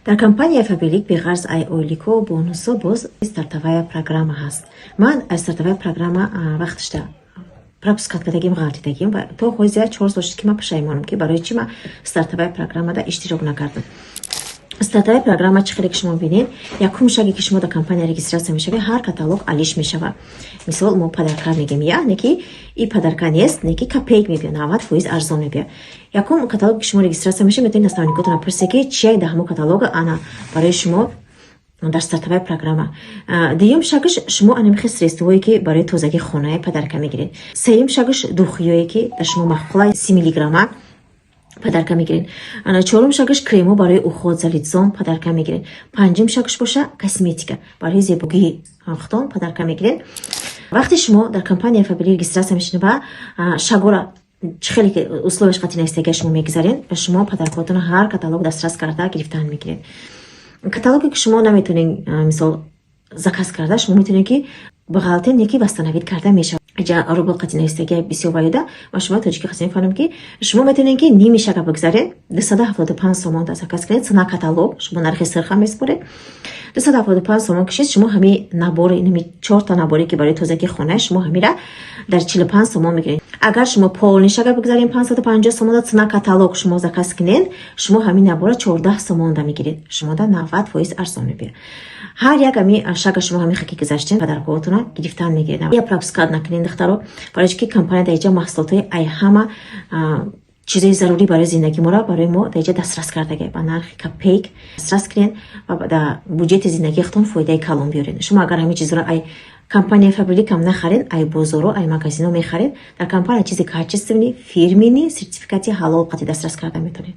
Дар компания Фаберлик беғарз ай ойлико, бонусо, боз стартовая программа ҳаст. Ман аз стартовая программа вақташда пропускать кардагим, ғалтидагим ва то ҳозир 4 сол шуд, ки ман пушаймонам, ки барои чӣ ман стартовая программада иштирок накардам. Стартовая программа чӣ хеле ки шумо бинед, якум шаге ки шумо дар компания регистрация мешавед, ҳар каталог алиш мешавад. Мисол, мо подарка мегем, я не ки и подарка нест, не ки копейк мебиёд, 90% арзон мебиёд. Якум каталог ки шумо регистрация мешавед, метавонед наставникотона пурсе, ки чия дар ҳамон каталога ана барои шумо дар стартовая программа. Дуюм шагаш, шумо анамихи средствое, ки барои тозагии хонае, подарка мегиред. Сеюм шагаш, духиёе, ки дар шумо маъқула, 30 миллиграмма, подарка мегиред. Ана чорум шагаш, кремо барои уход за лицом подарка мегиред. Панҷум шагаш боша, косметика барои зебогии худтон подарка мегиред. Вақте шумо дар компания Фаберлик регистрация мешинед ва шагора чӣ хеле ки условияш қатъи навистагия шумо мегузаред ва шумо подаркотонро ҳар каталог дастрас карда гирифтан мегиред. Каталоге ки шумо наметонед, мисол, заказ карда, шумо метавонед ки бағалтен, неки восстановить карда мешавад. Ҷа рубл қатъи навистагия бисёр ваюда ва шумо тоҷики қасем фаҳмем, ки шумо метавонед ки ними шага бигзаред, 275 сомон да заказ кунед. Цена каталог, шумо нархи сирха меспоред. 275 сомон кишед, шумо ҳами набори, ними чорта наборе, ки барои тозагии хона, шумо ҳамира дар 45 сомон мегиред. Агар шумо полный шага бигзаред, 550 сомон да цена каталог шумо заказ кунед, шумо ҳамин набора 14 сомон да мегиред. Шумо да 90% арзон мебиёд. Ҳар як ами шага шумо ҳамин хаки гузаштен, подаркотона гирифтан мегиред. Я пропускать накунед, духтаро, барои ки компания дар иҷа маҳсулотҳои ай ҳама чизои зарурӣ барои зиндагӣ моро барои мо дар иҷа дастрас кардаге, ба нархи копейк дастрас кунед ва дар буҷети зиндагии худтон фоидаи калон биёред. Шумо агар ҳамин чизро ай компания Фаберликам нахаред, ай бозоро, ай магазино мехаред. Дар компания чизи качественный, фирменный, сертификати ҳалол қатъи дастрас карда метавонед.